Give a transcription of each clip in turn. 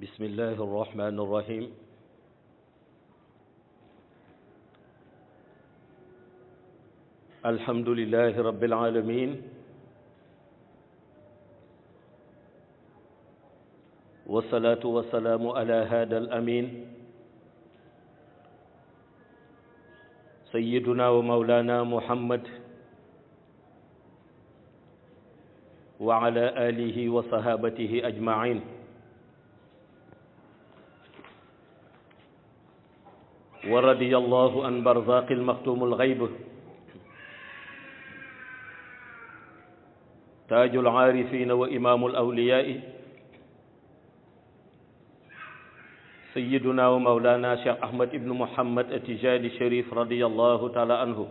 بسم الله الرحمن الرحيم الحمد لله رب العالمين والصلاة والسلام على هذا الأمين سيدنا ومولانا محمد وعلى آله وصحابته أجمعين ورضي الله عن برزاق المختوم الغيب تاج العارفين وإمام الأولياء سيدنا ومولانا شيخ أحمد بن محمد التجاني الشريف رضي الله تعالى عنه.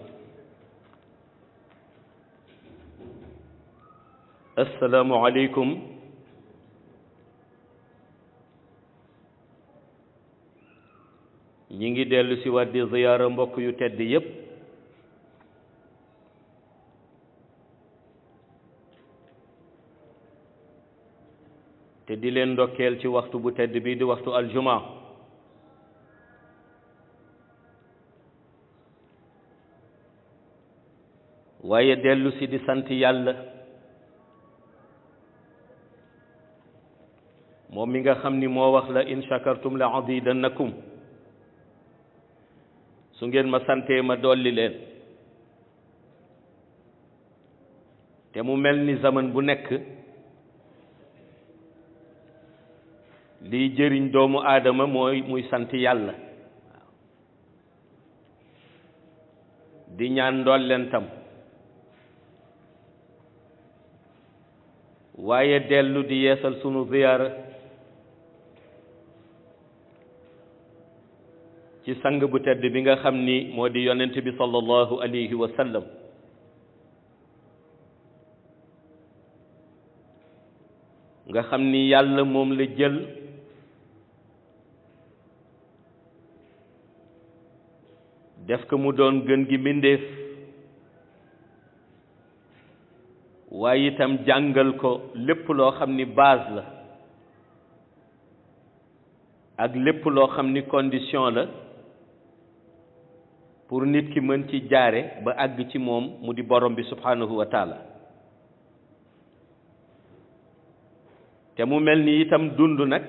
السلام عليكم ñi ngi dellu si waat di ziyaara mbokk yu tedd yépp te di leen ndokkeel ci waxtu bu tedd bi di waxtu aljuma waaye dellu si di sant yàlla moom mi nga xam ni moo wax la in shakartum la azidannakum su ngeen ma santee ma dolli leen te mu mel ni zaman bu nekk liy jëriñ doomu aadama mooy muy sant yàlla di ñaan ndollentam waaye dellu di yeesal sunu ziyaara ci sang bu tedd bi nga xam ni moo di yonent bi sallallahu alayhi wa sallam nga xam ni yàlla moom la jël def ko mu doon gën gi mbindéef waaye itam jàngal ko lépp loo xam ni base la ak lépp loo xam ni condition la pour nit ki mën ci jaare ba àgg ci moom mu di borom bi subhanahu wa taala te mu mel ni itam dund nag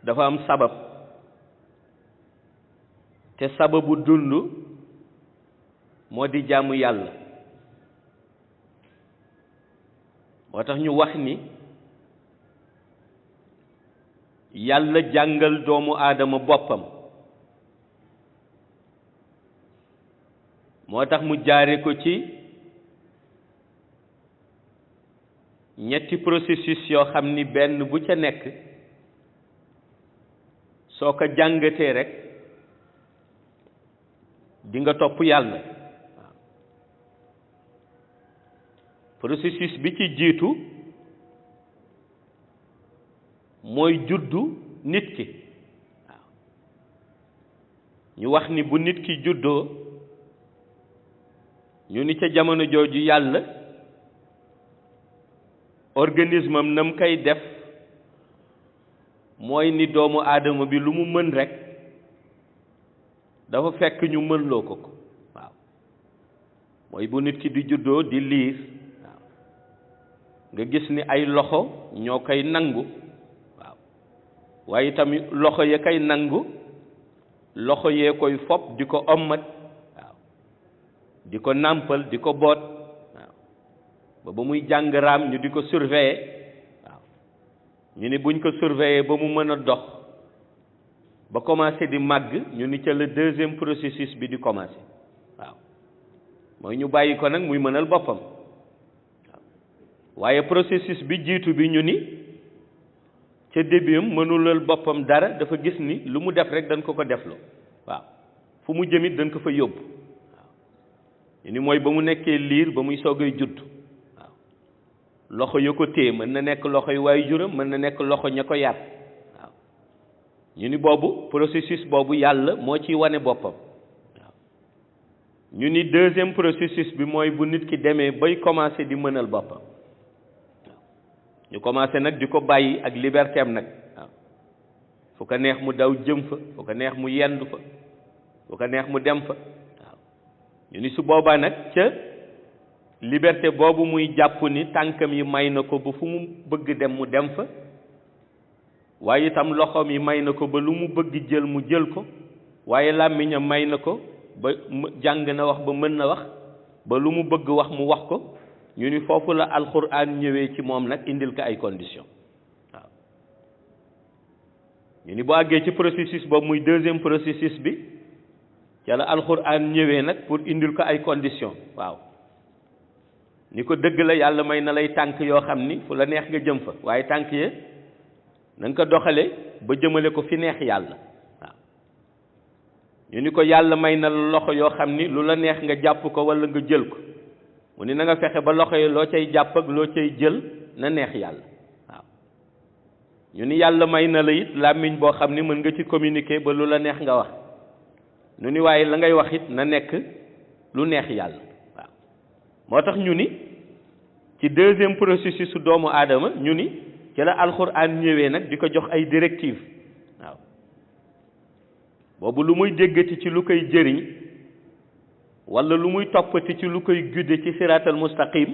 dafa am sabab te sababu dund moo di jaamu yàlla moo tax ñu wax ni yàlla jàngal doomu aadama boppam moo tax mu jaare ko ci ñetti processus yoo xam ni benn bu ca nekk soo ko jàngatee rek di nga topp yàlla waaw processus bi ci jiitu mooy juddu nit ki waaw ñu wax ni bu nit ki juddoo ñu ni ca jamono jooju yàlla organisme am nam koy def mooy ni doomu aadama bi lu mu mën rek dafa fekk ñu mën loo ko waaw mooy bu nit ki di juddoo di liir waaw nga gis ni ay loxo ñoo koy nangu waaw waaye tamit loxo ya koy nangu loxo yee koy fopp di ko ommat di ko nàmpal di ko boot waaw ba muy jàng raam ñu di ko surveiller waaw ñu ni buñ ko surveiller ba mu mën a dox ba commencé di màgg ñu ni ca le deuxième processus bi di commencé waaw mooy ñu bàyyi ko nag muy mënal boppam waaw waaye processus bi jiitu bi ñu ni ca début am mënulal boppam dara dafa gis ni lu mu def rek dañ ko defloo waaw fu mu jëmit dañ ko fa yóbbu ñu ni mooy ba mu nekkee liir ba muy soogay judd waaw loxo ya ko téye mën na nekk loxo yi waaye juram mën na nekk loxo ña ko yar waaw ñu ni boobu processus boobu yàlla moo ciy wane boppam waaw ñu ni deuxième processus bi mooy bu nit ki demee bay commencer di mënal boppam waaw ñu commencé nag di ko bàyyi ak liberté am nag waaw fu ko neex mu daw jëm fa fu ko neex mu yendu fa fu ko neex mu dem fa waaw ñu ni su boobaa nag ca liberté boobu muy jàpp ni tànkam yi may na ko ba fu mu bëgg dem mu dem fa waaye itam loxoom yi may na ko ba lu mu bëgg jël mu jël ko waaye làmmiñam may na ko ba jàng na wax ba mën na wax ba lu mu bëgg wax mu wax ko ñu ni foofu la alxuraan ñëwee ci moom nag indil ko ay conditions waaw ñu ni bu àggee ci processus boobu muy deuxième processus bi ca la alxuraan ñëwee nag pour indil ko ay conditions waaw ni ko dëgg la yàlla may na lay tànk yoo xam ni fu la neex nga jëm fa waaye tànk ye na nga ko doxale ba jëmale ko fi neex yàlla waaw ñu ni ko yàlla may na la loxo yoo xam ni lu la neex nga jàpp ko walla nga jël ko mu ni na nga fexe ba loxo yi loo cay jàpp ak loo cay jël na neex yàlla waaw ñu ni yàlla may na la it làmmiñ boo xam ni mën nga ci communiquer ba lu la neex nga wax ñu ni waaye la ngay wax it na nekk lu neex yàlla waaw moo tax ñu ni ci deuxième processus su doomu aadama ñu ni ci la alxuraan ñëwee nag di ko jox ay directives waaw boobu lu muy déggati ci lu koy jëriñ walla lu muy toppati ci lu koy gudde ci siraatal mustaqim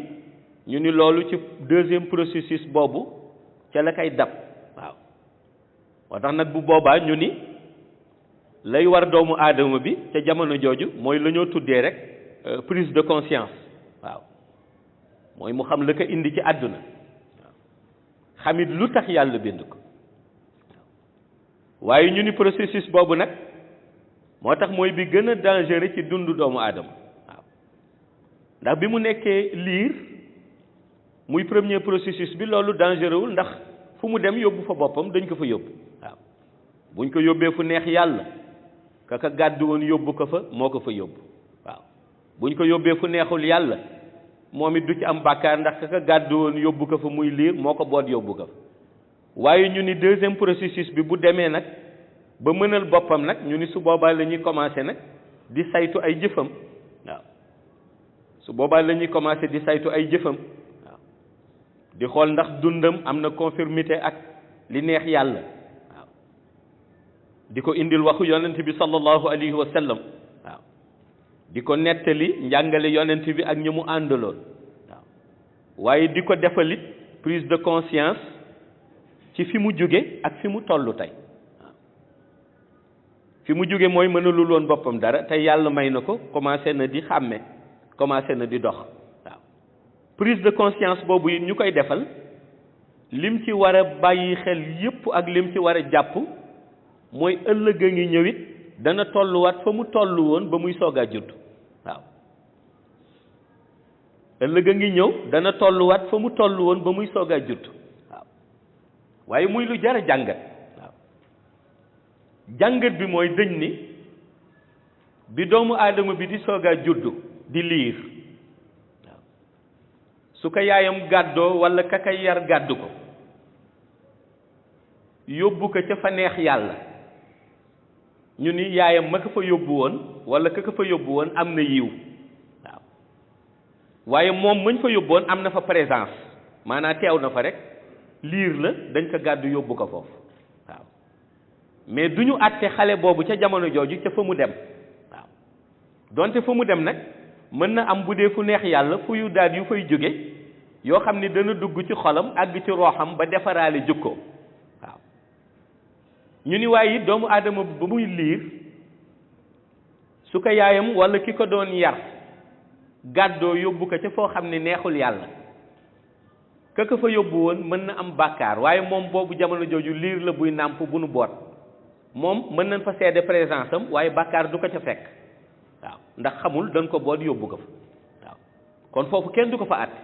ñu ni loolu ci deuxième processus boobu ca la koy dab waaw moo tax nag bu boobaa ñu ni lay war doomu aadama bi ca jamono jooju mooy la ñoo tuddee rek prise de conscience waaw mooy mu xam la ko indi ci àdduna xamit lu tax yàlla bind ko waaye ñu ni processus boobu nag moo tax mooy bi gën a dangereux ci dundu doomu aadama waaw ndax bi mu nekkee liir muy premier processus bi loolu dangereux wul ndax fu mu dem yóbbu fa boppam dañ ko fa yóbbu waaw buñ ko yóbbee fu neex yàlla kaka gàddu woon yóbbu ko fa moo ko fa yóbbu waaw buñ ko yóbbee fu neexul yàlla moom it du ci am bàkkaar ndax kaka gàddu woon yóbbu ko fa muy liir moo ko boot yóbbu ko fa waaye ñu ni deuxième processus bi bu demee nag ba mënal boppam nag ñu ni su boobaa la ñuy commencé nag di saytu ay jëfam waaw su boobaa la ñuy commencé di saytu ay jëfam waaw di xool ndax dundam am na conformité ak li neex yàlla waaw di ko indil waxu yonent bi sallallahu alayhi wa sallam waaw di ko nettali njàngale yonent bi ak ñi mu àndaloon waaw waaye di ko defalit prise de conscience ci fi mu jóge ak fi mu tollu tey waaw fi mu jóge mooy mënalul woon boppam dara tey yàlla may na ko commencé na di xàmme commencé na di dox waaw prise de conscience boobu it ñu koy defal lim ci war a bàyyi xel yépp ak lim ci war a jàpp mooy ëllëg a ngi ñëwit dana tolluwaat fa mu tollu woon ba muy soog a judd waaw ëllëg a ngi ñëw dana tolluwaat fa mu tollu woon ba muy soog a judd waaw waaye muy lu jar a jàngat waaw jàngat bi mooy dëñ ni bi doomu aadama bi di soog a judd di liir waaw su ko yaayam gàddoo walla kaka yar gàddu ko yóbbu ko ca fa neex yàlla ñu ni yaayam ma ko fa yóbbu woon walla ka ko fa yóbbu woon am na yiw waaw waaye moom mañ fa yóbbu woon am na fa présence maanaam teew na fa rek liir la dañ ko gàddu yóbbu ko foofu waaw mais du ñu àtte xale boobu ca jamono jooju ca fa mu dem waaw donte fa mu dem nag mën na am bu dee fu neex yàlla fu yu daal yu fay jóge yoo xam ni dana dugg ci xolam àgg ci rooxam ba defaraale jikko waaw ñu ni waaye it doomu aadama ba muy liir su ko yaayam walla ki ko doon yar gàddoo yóbbu ko ca foo xam ne neexul yàlla ka ko fa yóbbu woon mën na am bàkkaar waaye moom boobu jamono jooju liir la buy nàmp bu nu boot moom mën nañ fa seede présence am waaye bàkkaar du ko ca fekk waaw ndax xamul dañ ko boot yóbbu ko fa waaw kon foofu kenn du ko fa àtte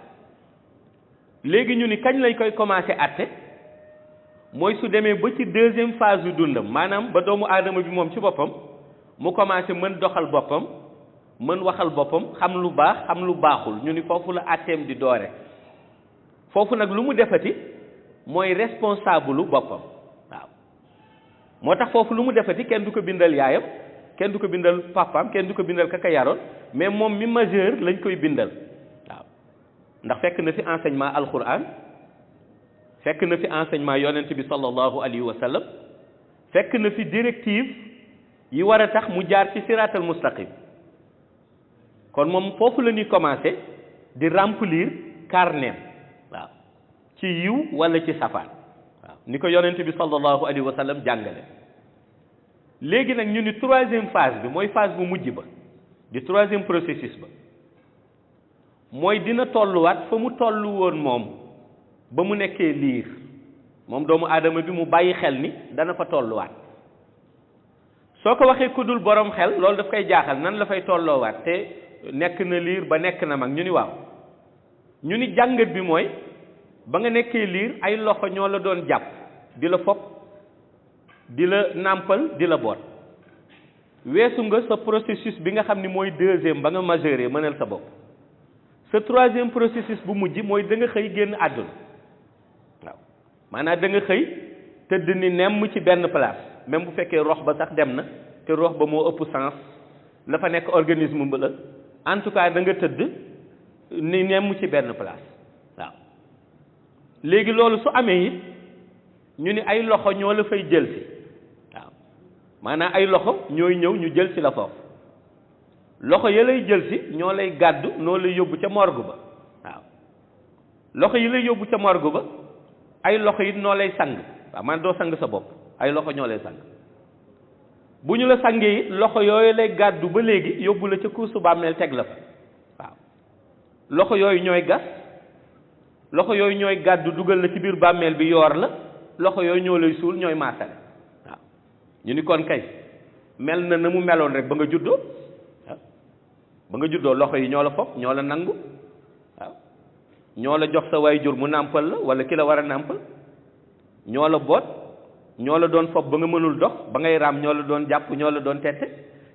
léegi ñu ni kañ lañ koy commencé àtte mooy su demee ba ci deuxième phase yu dundam maanaam ba doomu aadama bi moom ci boppam mu commencé mën doxal boppam mën waxal boppam xam lu baax xam lu baaxul ñu ni foofu la àtteem di doore foofu nag lu mu defati mooy responsable lu boppam waaw moo tax foofu lu mu defati kenn du ko bindal yaayam kenn du ko bindal papaam kenn du ko bindal kaka yaroon mais moom mi majeur lañ koy bindal waaw ndax fekk na fi enseignement alquran fekk na fi enseignement yonent bi sallallahu alayhi wa sallam fekk na fi directive yi war a tax mu jaar ci siratal mustaqim kon moom foofu la ñuy commencé di remplir carnet waaw ci yiw wala ci safaan waaw ni ko yonent bi sallallahu alayhi wa sallam jàngale léegi nag ñu ni troisième phase bi mooy phase bu mujj ba di troisième processus ba mooy dina tolluwaat fa mu tollu woon moom ba mu nekkee liir moom doomu aadama bi mu bàyyi xel ni dana fa tolluwaat soo ko waxee ku dul borom xel loolu daf koy jaaxal nan la fay tolloowaat te nekk na liir ba nekk na mag ñu ni waaw ñu ni jàngat bi mooy ba nga nekkee liir ay loxo ñoo la doon jàpp di la fopp di la nàmpal di la boot weesu nga sa processus bi nga xam ni mooy deuxième ba nga majeure mënal sa bopp sa troisième processus bu mujj mooy da nga xëy génn àdduna waaw maanaam da nga xëy tëdd ni nemm ci benn place même bu fekkee rox ba sax dem na te rox ba moo ëpp sens la fa nekk organisme ba la en tout cas da nga tëdd ni nemm ci benn place waaw léegi loolu su amee it ñu ni ay loxo ñoo la fay jël si waaw maanaam ay loxo ñooy ñëw ñu jël si la foofu loxo ya lay jël si ñoo lay gàddu noo lay yóbbu ca morgue ba waaw loxo yi lay yóbbu ca morgue ba ay loxo it noo lay sang waaw man doo sang sa bopp ay loxo ñoo lay sang bu ñu la sangee it loxo yooyu lay gàddu ba léegi yóbbu la ca kuusu bàmmeel teg la fa waaw loxo yooyu ñooy gas loxo yooyu ñooy gàddu dugal la ci biir bàmmeel bi yoor la loxo yooyu ñoo lay suul ñooy maasale waaw ñu ni kon kay mel na mu meloon rek ba nga juddoo waaw ba nga juddoo loxo yi ñoo la fopp ñoo la nangu waaw ñoo la jox sa waajur mu nàmpal la wala ki la war a nàmpal ñoo la boot ñoo la doon fopp ba nga mënul dox ba ngay raam ñoo la doon jàpp ñoo la doon tette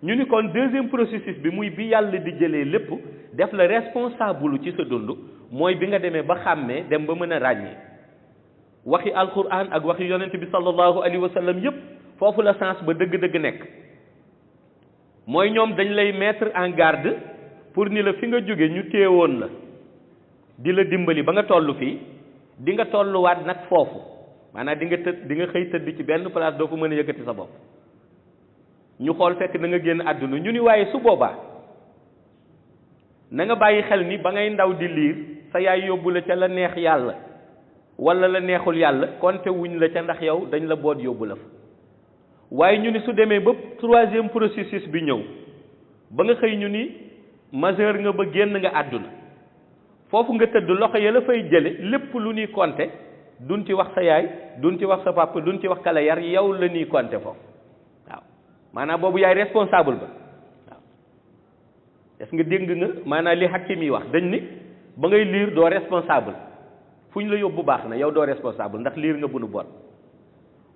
ñu ni kon deuxième processus bi muy bi yàlla di jëlee lépp def la responsable ci sa dund mooy bi nga demee ba xàmmee dem ba mën a ràññee waxi alquran ak waxi yonent bi sallallahu alayhi wa sallam yépp foofu la sens ba dëgg-dëgg nekk mooy ñoom dañ lay mettre en garde pour ni la fi nga jóge ñu téewoon la di la dimbali ba nga toll fii di nga tolluwaat nag foofu maanaam di nga xëy tëdd ci benn place doo ko mën a yëkkati sa bopp ñu xool fekk na nga génn àdduna ñu ni waaye su boobaa na nga bàyyi xel ni ba ngay ndaw di liir sa yaay yóbbu la ca la neex yàlla wala la neexul yàlla konte wuñ la ca ndax yow dañ la boot yóbbu la fa waaye ñu ni su demee ba troisième processus bi ñëw ba nga xëy ñu ni majeur nga ba génn nga àdduna foofu nga tëdd loxo ya la fay jële lépp lu ñuy compter duñ ci wax sa yaay duñ ci wax sa papa duñ ci wax kala yar yow la ñuy compter foofu waaw maanaam boobu yaay responsable ba waaw est-ce que dégg nga maanaam li Hakim yi wax dañ ni ba ngay liir doo responsable fu ñu la yóbbu baax na yow doo responsable ndax liir nga bu nu bon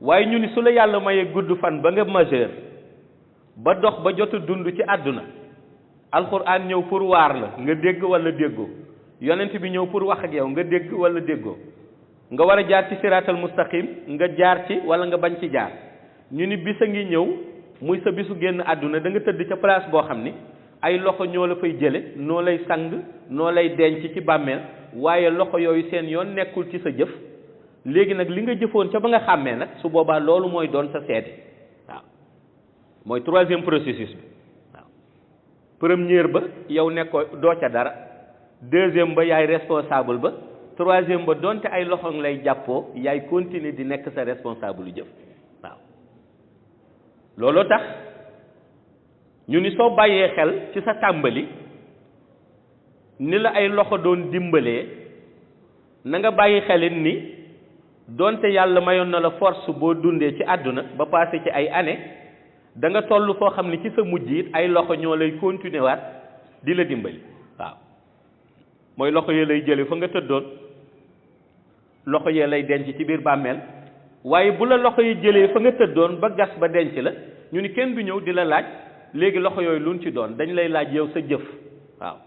waaye ñu ni su la yàlla mayee gudd fan ba nga majeur ba dox ba jot a dund ci àdduna alxuraan ñëw pour waar la nga dégg wala déggoo yonent bi ñëw pour wax ak yow nga dégg wala déggoo nga war a jaar ci siraatal mustaqim nga jaar ci wala nga bañ ci jaar ñu ni bis a ngi ñëw muy sa bisu génn àdduna da nga tëdd ca place boo xam ni ay loxo ñoo la fay jële noo lay sang noo lay denc ci bàmmeel waaye loxo yooyu seen yoon nekkul ci sa jëf léegi nag li nga jëfoon ca ba nga xàmmee nag su boobaa loolu mooy doon sa seede waaw mooy troisième processus bi waaw première ba yow nekkoo doo ca dara deuxième ba yaay responsable ba troisième ba donte ay loxo lay jàppoo yaay continuer di nekk sa responsable lu jëf waaw looloo tax ñu ni soo bàyyee xel ci sa tàmbali ni la ay loxo doon dimbalee na nga bàyyi xelin ni donte yàlla mayoon na la force boo dundee ci àdduna ba passé ci ay années da nga toll foo xam ne ci sa mujj it ay loxo ñoo lay continuer waat di la dimbali waaw mooy loxo yee lay jële fa nga tëddoon loxo yee lay denc ci biir bàmmeel waaye bu la loxo yi jëlee fa nga tëddoon ba gas ba denc la ñu ni kenn du ñëw di la laaj léegi loxo yooyu luñ ci doon dañ lay laaj yow sa jëf waaw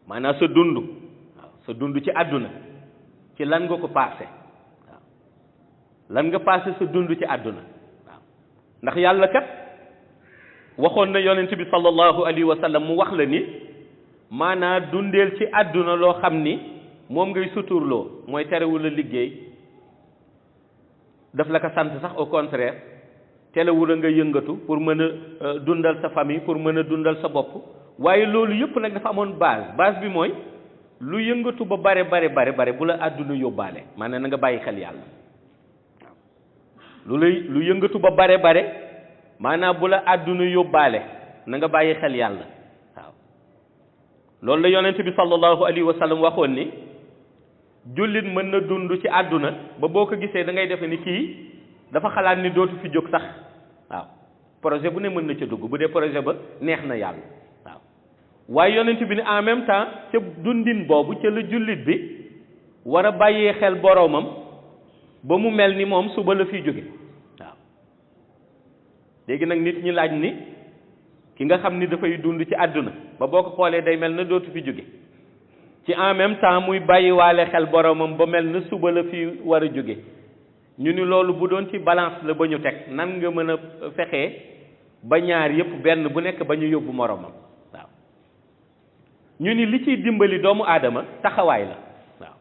maanaam sa dund waaw sa dund ci àdduna ci lan nga ko passé waaw lan nga passé sa dund ci àdduna waaw ndax yàlla kat waxoon na yonent bi sallallahu alayhi wa sallam mu wax la ni maanaam dundeel ci àdduna loo xam ni moom ngay suturloo mooy terewul a liggéey daf la ko sant sax au contraire terewul a nga yëngatu pour mën a dundal sa famille pour mën a dundal sa bopp waaye loolu yëpp nag dafa amoon base bi mooy lu yëngatu ba bare bu la àdduna yóbbaale maanaam na nga bàyyi xel yàlla lu yëngatu ba bare maanaam bu la àdduna yóbbaale na nga bàyyi xel yàlla waaw loolu la yonent bi sallallahu alayhi wa sallam waxoon ni jullit mën na dund ci àdduna ba boo ko gisee da ngay defe ni kii dafa xalaat ni dootu fi jóg sax waaw projet bu ne mën na ca dugg bu dee projet ba neex na yàlla waaw waaye yonent bi ni en même temps ca dundin boobu ca la jullit bi war a bàyyee xel boroomam ba mu mel ni moom suba la fiy jóge waaw léegi nag nit ñi laaj ni ki nga xam ni dafay dund ci àdduna ba boo ko xoolee day mel na dootu fi jóge ci en même temps muy bàyyiwaale xel boromam ba mel na suba la fi war a jóge ñu ni loolu bu doon ci balance la ba ñu teg nan nga mën a fexee ba ñaar yépp benn bu nekk ba ñu yóbbu moromam waaw ñu ni li ciy dimbali doomu aadama taxawaay la waaw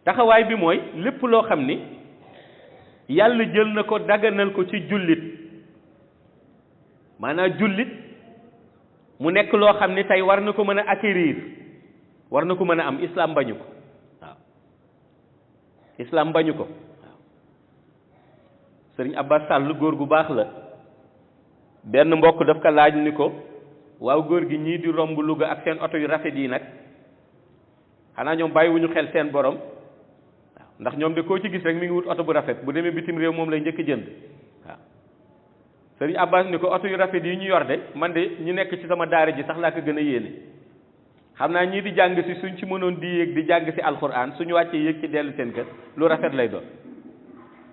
taxawaay bi mooy lépp loo xam ni yàlla jël na ko daganal ko ci jullit maanaam jullit mu nekk loo xam ni tey war na ko mën a acquérir war na ko mën a am islam bañu ko waaw islam bañu ko waaw sëriñ Abbas Sall góor gu baax la benn mbokk daf ko laaj ni ko waaw góor gi ñii di romb Louga ak seen oto yu rafet yi nag xanaa ñoom bàyyiwuñu xel seen borom waaw ndax ñoom de koo ci gis rek mi ngi wut oto bu rafet bu demee bitim réew moom lay njëkk jënd waaw sëriñ Abbas ni ko oto yu rafet yi ñu yor de man de ñu nekk ci sama daara ji sax laa ko gën a yéene xam naa ñii di jàng si suñ ci mënoon di yéeg di jàng si alxuraan suñu wàccee yéeg ci dellu seen kër lu rafet lay doon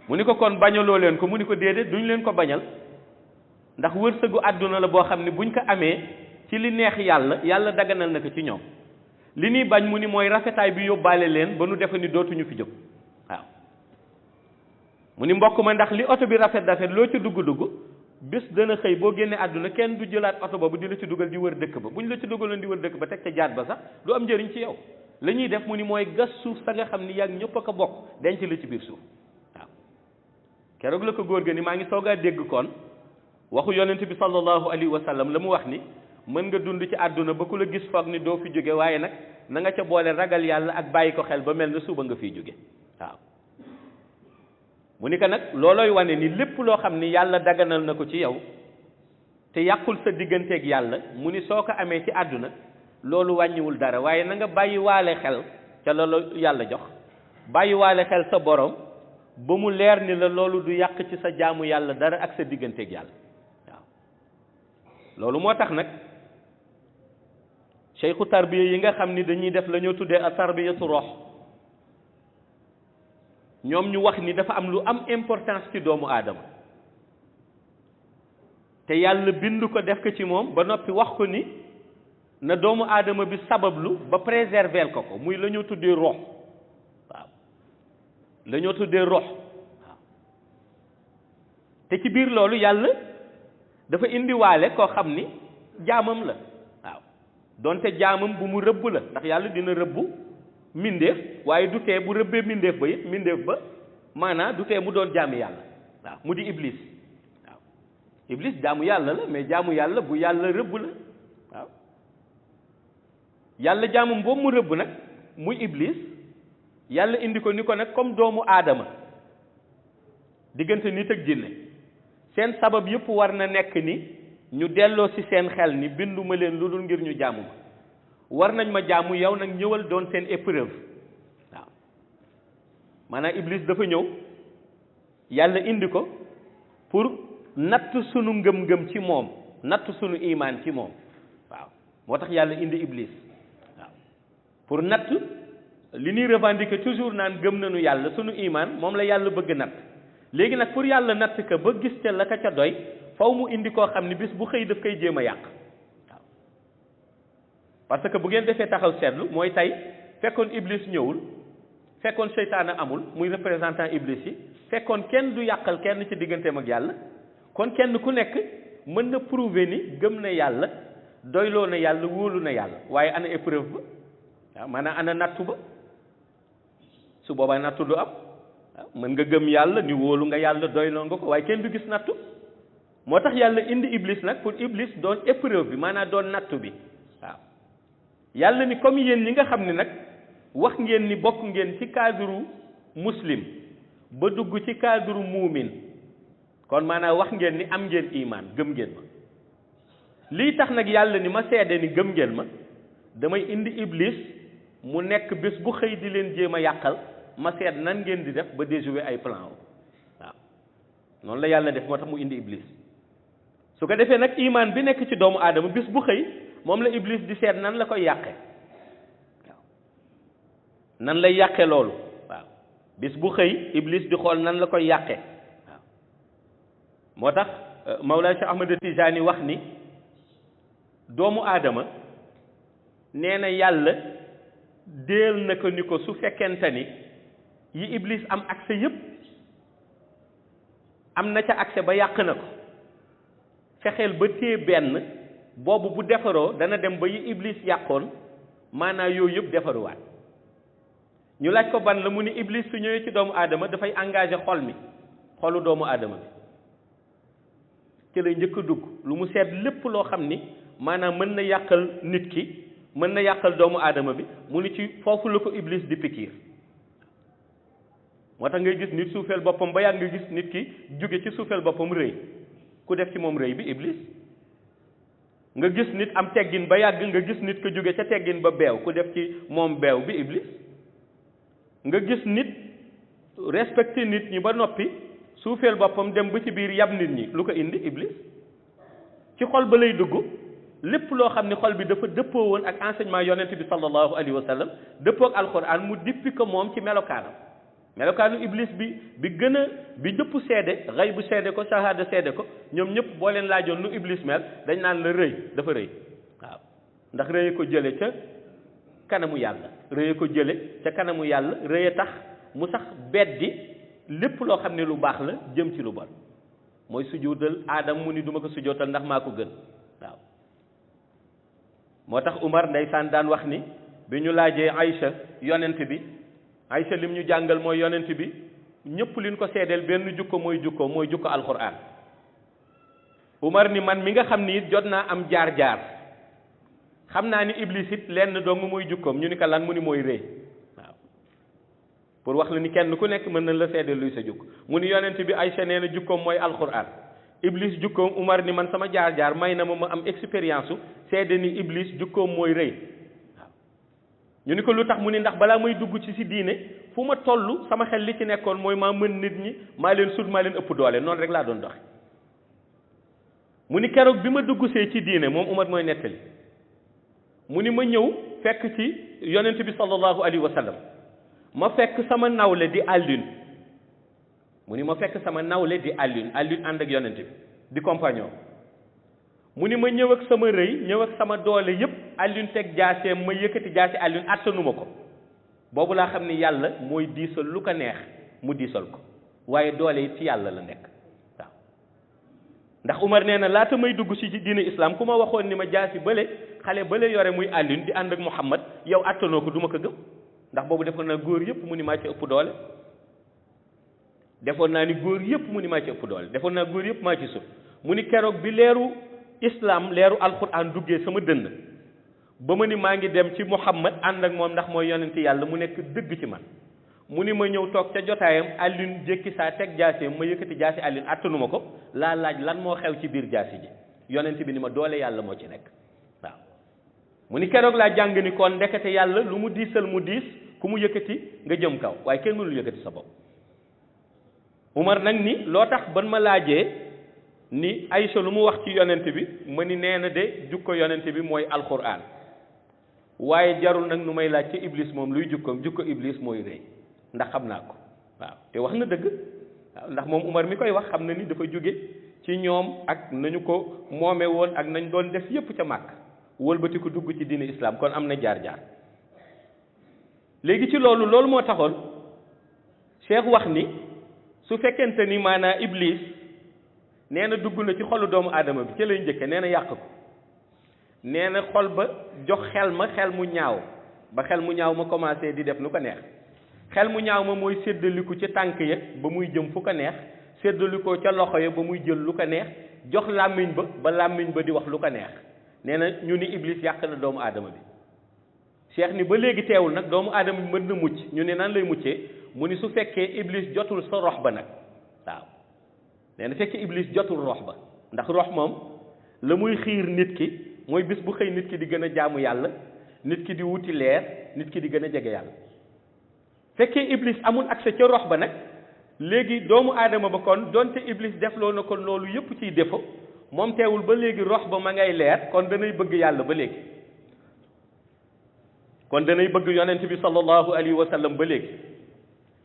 mu ni ko kon bañaloo leen ko mu ni ko déedéet duñ leen ko bañal ndax wërsëgu àdduna la boo xam ne buñ ko amee ci li neex yàlla daganal na ko ci ñoom li ñuy bañ mu ni mooy rafetaay bi yóbbaale leen ba nu defe ni dootuñu fi jóg waaw mu ni mbokk ma ndax li oto bi rafet loo ci dugg bés dana xëy boo génnee àdduna kenn du jëlaat oto boobu di la ci dugal di wër dëkk ba bu ñu la ci dugaloon di wër dëkk ba teg ca jaat ba sax du am njëriñ ci yow la ñuy def mu ni mooy gas suuf sa nga xam ni yàgg ñëpp a ko bokk denc la ci biir suuf waaw keroog la ko góor ga ni maa ngi soogaa dégg kon waxu yonent bi sallallahu alayhi wa sallam la mu wax ni mën nga dund ci àdduna ba ku la gis foog ni doo fi jóge waaye nag na nga ca boole ragal yàlla ak bàyyi ko xel ba mel na suba nga fiy jóge waaw mu ni ko nag loolooy wane ni lépp loo xam ni yàlla daganal na ko ci yow te yàqul sa digganteeg yàlla mu ni soo ko amee ci àdduna loolu wàññiwul dara waaye na nga bàyyi waale xel ca loolu yàlla jox bàyyi waale xel sa borom ba mu leer ni la loolu du yàq ci sa jaamu yàlla dara ak sa digganteeg yàlla waaw loolu moo tax nag cheikhu tarbiya yi nga xam ni dañuy def la ñoo tuddee a tarbiyatu rox ñoom ñu wax ni dafa am lu am importance ci doomu aadama te yàlla bind ko def ko ci moom ba noppi wax ko ni na doomu aadama bi sabablu ba préserver ko muy la ñoo tuddee rox waaw la ñoo tuddee rox waaw te ci biir loolu yàlla dafa indiwaale koo xam ni jaamam la waaw donte jaamam bu mu rëbb la ndax yàlla dina rëbbu mindeef waaye du tee bu rëbbee mindeef ba it mindeef ba maanaam du tee mu doon jaamu yàlla waaw mu di iblis waaw iblis jaamu yàlla la mais jaamu yàlla bu yàlla rëbb la waaw yàlla jaamum boobu mu rëbb nag muy iblis yàlla indi ko ni ko nag comme doomu aadama diggante nit ak jinne seen sabab yëpp war na nekk ni ñu delloo ci seen xel ni binduma leen lu dul ngir ñu jaamu ma war nañ ma jaamu yow nag ñëwal doon seen épreuve waaw maanaam iblis dafa ñëw yàlla indi ko pour natt sunu ngëm-ngëm ci moom natt sunu imaan ci moom waaw moo tax yàlla indi iblis waaw pour natt li ñuy revendiquer toujours naan gëm nañu yàlla sunu imaan moom la yàlla bëgg natt léegi nag pour yàlla natt ka ba gis ca la ka ca doy faw mu indi koo xam ne bis bu xëy daf koy jéem a yàq parce que bu ngeen defee taxaw seetlu mooy tey fekkoon iblis ñëwul fekkoon seytaane amul muy représentant iblis yi fekkoon kenn du yàqal kenn ci digganteem ak yàlla kon kenn ku nekk mën na prouver ni gëm na yàlla doyloo na yàlla wóolu na yàlla waaye ana épreuve ba waaw maanaam ana nattu ba su boobaa nattu du am waaw mën nga gëm yàlla ni wóolu nga yàlla doyloo nga ko waaye kenn du gis nattu moo tax yàlla indi iblis nag pour iblis doon épreuve bi maanaam doon nattu bi waaw yàlla ni comme yéen ñi nga xam ne nag wax ngeen ni bokk ngeen ci cadre muslim ba dugg ci cadre muumin kon maanaam wax ngeen ni am ngeen imaan gëm ngeen ma lii tax nag yàlla ni ma seede ni gëm ngeen ma damay indi iblis mu nekk bés bu xëy di leen jéem a yàqal ma seet nan ngeen di def ba déjouer ay plan waaw noonu la yàlla def moo tax mu indi iblis su ko defee nag imaan bi nekk ci doomu aadama bés bu xëy moom la iblis di seet nan la koy yàqe waaw nan lay yàqe loolu waaw bés bu xëy iblis di xool nan la koy yàqe waaw moo tax Mawlana Cheikh Ahmad Tijaani wax ni doomu aadama nee na yàlla déel na ko ni ko su fekkente ni yi iblis am accès yépp am na ca accès ba yàq na ko fexeel ba téye benn boobu bu defaroo dana dem ba yi iblis yàqoon maanaam yooyu yëpp defaruwaat ñu laaj ko ban la mu ni iblis su ñëwee ci doomu aadama dafay engagé xol mi xolu doomu aadama bi ci lay njëkk a dugg lu mu seet lépp loo xam ni maanaam mën na yàqal nit ki mën na yàqal doomu aadama bi mu ni ci foofu la ko iblis di pikiir moo tax ngay gis nit suufeel boppam ba yàgg nga gis nit ki jóge ci suufeel boppam rëy ku def ci moom rëy bi iblis nga gis nit am teggin ba yàgg nga gis nit ko jóge ca teggin ba beew ku def ci moom beew bi iblis nga gis nit respecté nit ñi ba noppi suufeel boppam dem ba ci biir yab nit ñi lu ko indi iblis ci xol ba lay dugg lépp loo xam ni xol bi dafa dëppoo woon ak enseignement yonent bi sallallahu alayhi wa sallam dëppoo ak alquran mu dippi ko moom ci melokaanam melokaanu iblis bi gën a bi ñëpp seede xay bu seede ko shahada seede ko ñoom ñëpp boo leen laajoon nu iblis mel dañ naan la rëy dafa rëy waaw ndax rëye ko jële ca kanamu yàlla rëye ko jële ca kanamu yàlla rëye tax mu sax beddi lépp loo xam ne lu baax la jëm ci lu bon mooy sujjóotal aadam mu ni duma ko sujjóotal ndax maa ko gën waaw moo tax Umar ndeysaan daan wax ni bi ñu laajee Aïcha yonent bi Aïcha lim ñu jàngal mooy yonent bi ñëpp liñ ko seedeel benn jukko mooy jukko alquran Umar ni man mi nga xam ni it jot naa am jaar-jaar xam naa ni iblis it lenn dong mooy jukkoom ñu ni ko lan mu ni mooy rëy waaw pour wax la ni kenn ku nekk mën na la seedeel luy sa jukko mu ni yonent bi Aïcha nee na jukkoom mooy alquran iblis jukkoom Umar ni man sama jaar-jaar may na ma am expérience su seede ni iblis jukkoom mooy rëy waaw ñu ni ko lu tax mu ni ndax balaa may dugg ci si diine fu ma toll sama xel li ci nekkoon mooy maa mën nit ñi maa leen sut maa leen ëpp doole noonu rek laa doon doxe mu ni keroog bi ma dugg see ci diine moom Umar mooy nettali mu ni ma ñëw fekk ci yonent bi sallallahu alayhi wa sallam ma fekk sama nawle di Alioune mu ni ma fekk sama nawle di Alioune ànd ak yonent bi di compagnon mu ni ma ñëw ak sama rëy ñëw ak sama doole yépp Alioune teg jaaseem ma yëkkati jaase Alioune attanuma ko boobu laa xam ni yàlla mooy diisal lu ko neex mu diisal ko waaye doole yi ci yàlla la nekk waaw ndax Umar nee na laata may dugg ci diine islam ku ma waxoon ni ma jaasi bële xale bële yore muy Alioune di ànd ak Muhammad yow attanoo ko du ma ko gëm ndax boobu defoon naa góor yëpp mu ni maa ci ëpp doole defoon naa ni góor yëpp mu ni maa ci ëpp doole defoon naa góor yëpp maa ci sut mu ni keroog bi leeru islam leeru alquran duggee sama dënn ba ma ni maa ngi dem ci Muhammad ànd ak moom ndax mooy yonent yàlla mu nekk dëgg ci man mu ni ma ñëw toog ca jotaayam Alioune jékki saa teg jaaseem ma yëkkati jaasi Alioune attanuma ko laa laaj lan moo xew ci biir jaasi ji yonent bi ni ma doole yàlla moo ci nekk waaw mu ni keroog laa jàng ni kon ndekete yàlla lu mu diisal mu diis ku mu yëkkati nga jëm kaw waaye kenn mënul yëkkati sa bopp Umar nag ni loo tax ban ma laajee ni Aïcha lu mu wax ci yonent bi ma ni nee na de jukko yonent bi mooy alquran waaye jarul nag nu may laaj ci iblis moom luy jukkoom jukko iblis mooy rëy ndax xam naa ko waaw te wax na dëgg waaw ndax moom Umar mi koy wax xam na ni dafa jóge ci ñoom ak nañu ko moome woon ak nañ doon def yépp ca màkk wëlbati ko dugg ci diine islam kon am na jaar-jaar léegi ci loolu moo taxoon Cheikh wax ni su fekkente ni maanaa iblis nee na dugg na ci xolu doomu aadama bi ci lay njëkke nee na yàq ko nee na xol ba jox xel mu ñaaw ba xel mu ñaaw ma commencé di def lu ko neex xel mu ñaaw ma mooy séddaliku ci tànk ya ba muy jëm fu ko neex séddalikoo ca loxo ya ba muy jël lu ko neex jox làmmiñ ba làmmiñ ba di wax lu ko neex nee na ñu ni iblis yàq na doomu aadama bi cheikh ni ba léegi teewul nag doomu aadama bi mën na mucc ñu ne nan lay muccee mu ni su fekkee iblis jotul sa rox ba nag waaw nee na fekkee iblis jotul rox ba ndax rox moom la muy xiir nit ki mooy bis bu xëy nit ki di gën a jaamu yàlla nit ki di wuti leer nit ki di gën a jege yàlla fekkee iblis amul accès ca rox ba nag léegi doomu aadama ba kon donte iblis defloo na kon loolu yëpp ciy défaut moom teewul ba léegi rox ba ma ngay leer kon danay bëgg yàlla ba léegi kon danay bëgg yonent bi sallallahu alayhi wa sallam ba léegi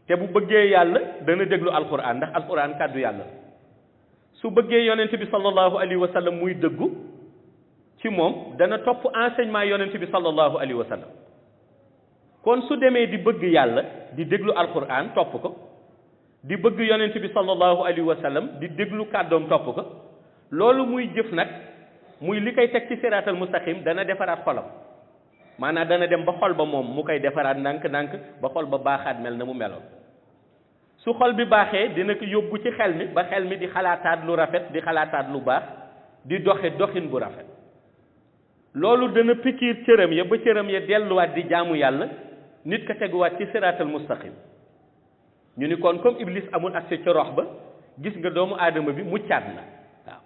te bu bëggee yàlla dana déglu alquran ndax alquran kàddu yàlla su bëggee yonent bi sallallahu alayhi wa sallam muy dëggu ci moom dana topp enseignement yonent bi sallallahu alayhi wa sallam kon su demee di bëgg yàlla di déglu alquran topp ko di bëgg yonent bi sallallahu alayhi wa sallam di déglu kàddoom topp ko loolu muy jëf nag muy li koy teg ci siraatal mustaqim dana defaraat xolam maanaam dana dem ba xol ba moom mu koy defaraat ndànk-ndànk ba xol ba baaxaat mel na mu meloon su xol bi baaxee dina ko yóbbu ci xel mi ba xel mi di xalaataat lu rafet di xalaataat lu baax di doxe doxin bu rafet loolu dana pikiir cëram ya ba cëram ya delluwaat di jaamu yàlla nit ka teguwaat ci siraatal mustaqim ñu ni kon comme iblis amul accès ca rox ba gis nga doomu aadama bi muccaat na waaw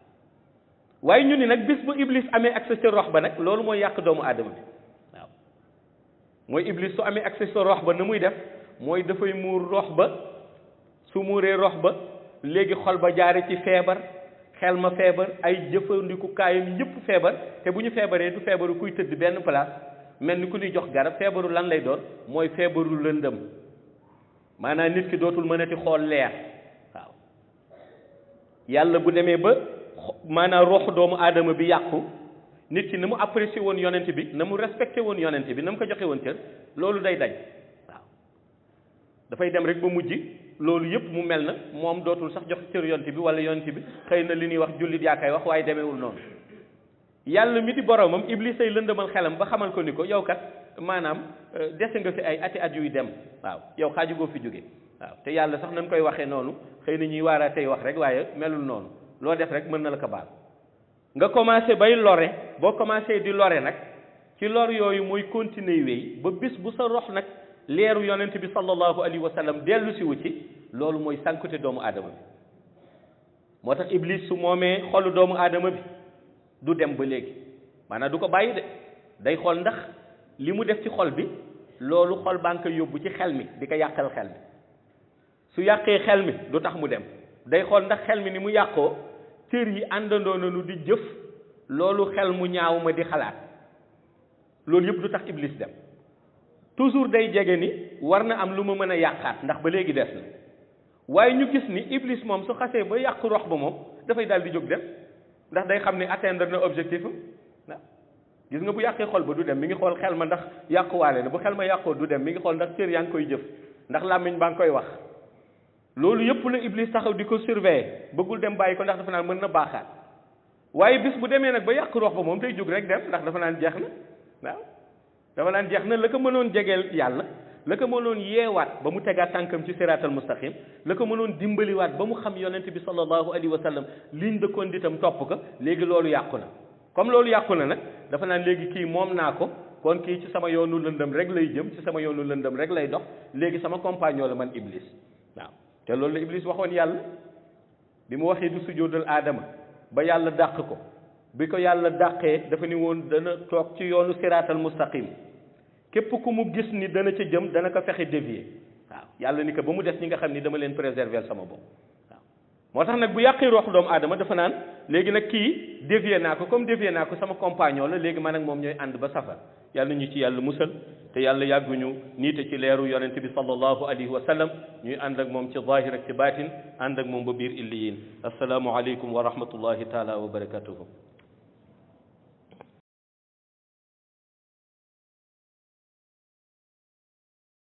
waaye ñu ni nag bis bu iblis amee accès ca rox ba nag loolu mooy yàq doomu aadama bi waaw mooy iblis su amee accès ca rox ba na muy def mooy dafay muur rox ba su muuree rox ba léegi xol ba jaare ci feebar xel ma feebar ay jëfandikukaayam yëpp feebar te bu ñu feebaree du feebaru kuy tëdd benn place mel ni ku ñuy jox garab feebaru lan lay doon mooy feebaru lëndëm maanaam nit ki dootul mënati xool leer waaw yàlla bu demee ba maanaam roxu doomu aadama bi yàqu nit ki na mu apprécié woon yonent bi na mu respecté woon yonent bi na mu ko joxe woon cër loolu day dañ waaw dafay dem rek ba mujj loolu yëpp mu mel na moom dootul sax jox cër yonent bi wala yonent bi xëy na li ñuy wax jullit yaa koy wax waaye demeewul noonu yàlla mi di boromam iblis ay lëndëmal xelam ba xamal ko ni ko yow kat maanaam dese nga fi ay ati at yuy dem waaw yow xaaju goo fi jóge waaw te yàlla sax nañ koy waxee noonu xëy na ñuy waara tey wax rek waaye melul noonu loo def rek mën na la ko baal nga commencé bay lore boo commencé di lore nag ci lor yooyu mooy continuer wéy ba bis bu sa rox nag leeru yonent bi sallallahu alayhi wa sallam dellu si wu ci loolu mooy sànkute doomu aadama bi moo tax iblis su moomee xolu doomu aadama bi du dem ba léegi maanaam du ko bàyyi de day xool ndax li mu def ci xol bi loolu xol baa ngi koy yóbbu ci xel mi di ko yàqal xel mi su yàqee xel mi du tax mu dem day xool ndax xel mi ni mu yàqoo cër yi àndandoo nañu di jëf loolu xel mu ñaaw ma di xalaat loolu yëpp du tax iblis dem toujours day jege ni war na am lu ma mën a yàqaat ndax ba léegi des na waaye ñu gis ni iblis moom su xasee ba yàq rox ba moom dafay daal di jóg dem ndax day xam ne atteindre na objectif am waaw gis nga bu yàqee xol ba du dem mi ngi xool xel ma ndax yàquwaale na bu xel ma yàqoo du dem mi ngi xool ndax cër yaa ngi koy jëf ndax làmmiñ baa ngi koy wax loolu yëpp la iblis taxaw di ko surveiller bëggul dem bàyyi ko ndax dafa naan mën na baaxaat waaye bis bu demee nag ba yàq rox ba moom day jóg rek dem ndax dafa naan jeex na waaw dafa naan jeex na la ko mënoon jegeel yàlla la ko mënoon yeewaat ba mu tegaat tànkam ci siraatal mustaqim la ko mënoon dimbaliwaat ba mu xam yonent bi sallallahu alayhi wa sallam ligne de conduite am topp ko léegi loolu yàqu na comme loolu yàqu na nag dafa naan léegi kii moom naa ko kon kii ci sama yoonu lëndëm rek lay jëm ci sama yoonu lëndëm rek lay dox léegi sama compagnon la man iblis waaw te loolu la iblis waxoon yàlla bi mu waxee du sujjóotal aadama ba yàlla dàq ko bi ko yàlla dàqee dafa ni woon dana toog ci yoonu siraatal mustaqim képp ku mu gis ni dana ca jëm dana ko fexe dévier waaw yàlla ni ko ba mu des ñi nga xam ni dama leen préserver sama bopp waaw moo tax nag bu yàqee rox doomu aadama dafa naan léegi nag kii dévier naa ko comme dévier naa ko sama compagnon la léegi man ak moom ñooy ànd ba safar yàlla ñu ci yàlla musal te yàlla yàgguñu niite ci leeru yonent bi sallallahu alayhi wa sallam ñuy ànd ak moom ci zahir ak ci baatin ànd ak moom ba biir illiyin assalaamu aleykum wa rahmatullahi taala wa barakatuhu